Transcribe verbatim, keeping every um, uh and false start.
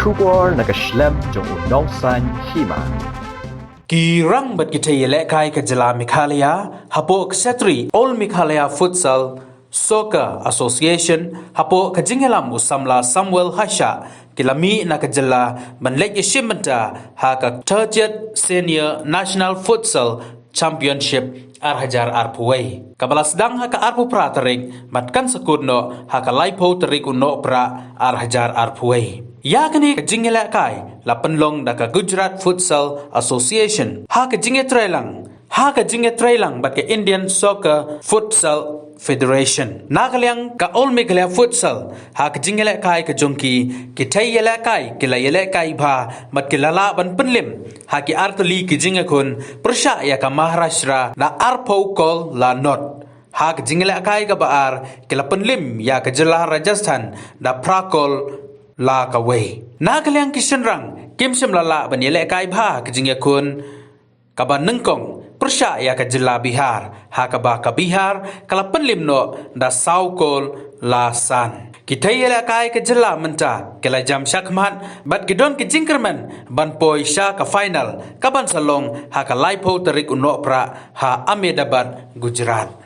Khubor na ka shlem jong u nongsan hima. Ki rang bad ki thei ïalehkai ka jylla Meghalaya hapoh ka shatri All Meghalaya Futsal Soccer Association hapoh ka jingïalam u samla Samuel Hashah ki la mih na ka jylla ban leit ïashim bynta ha ka thirtieth Senior National Futsal Championship ar hajar arphew wei, kaba la sdang ha ka arphew phra tarik bad kan sa kut noh ha ka laiphew tarik u Nohprah ar hajar arphew wei. Ïa kane ka jingïalehkai la pynlong da ka Gujarat Futsal Association ha ka jingïatreilang ha ka jingïatreilang bad ka Indian Soccer Futsal Federation. Na ka liang ka All Meghalaya Futsal ha ka jingïalehkai ka jong ki, ki thei ïalehkai ki la ïalehkai bha bad ki la lah ban pynlim ha ki artylli ki jingïakhun pyrshah ïa ka Maharashtra da arphew kol la not. Ha ka jingïalehkai kaba ar ki la pynlim ïa ka jylla Rajasthan da phra kol la kawei. Na ka liang ki shynrang kim shym la lah ban ïalehkai bha ha ka jingïakhun kaba nyngkong pyrshah ïa ka jylla Bihar, ha kaba ka Bihar ka la pynlim noh da saw kol la san. Ki thei ïalehkai ka jylla mynta ki la jam shakhmat bad ki don ki jingkyrmen ban poi sha ka final kaban sa long ha ka laiphew tarik u Nohprah ha Ahmedabad, Gujarat.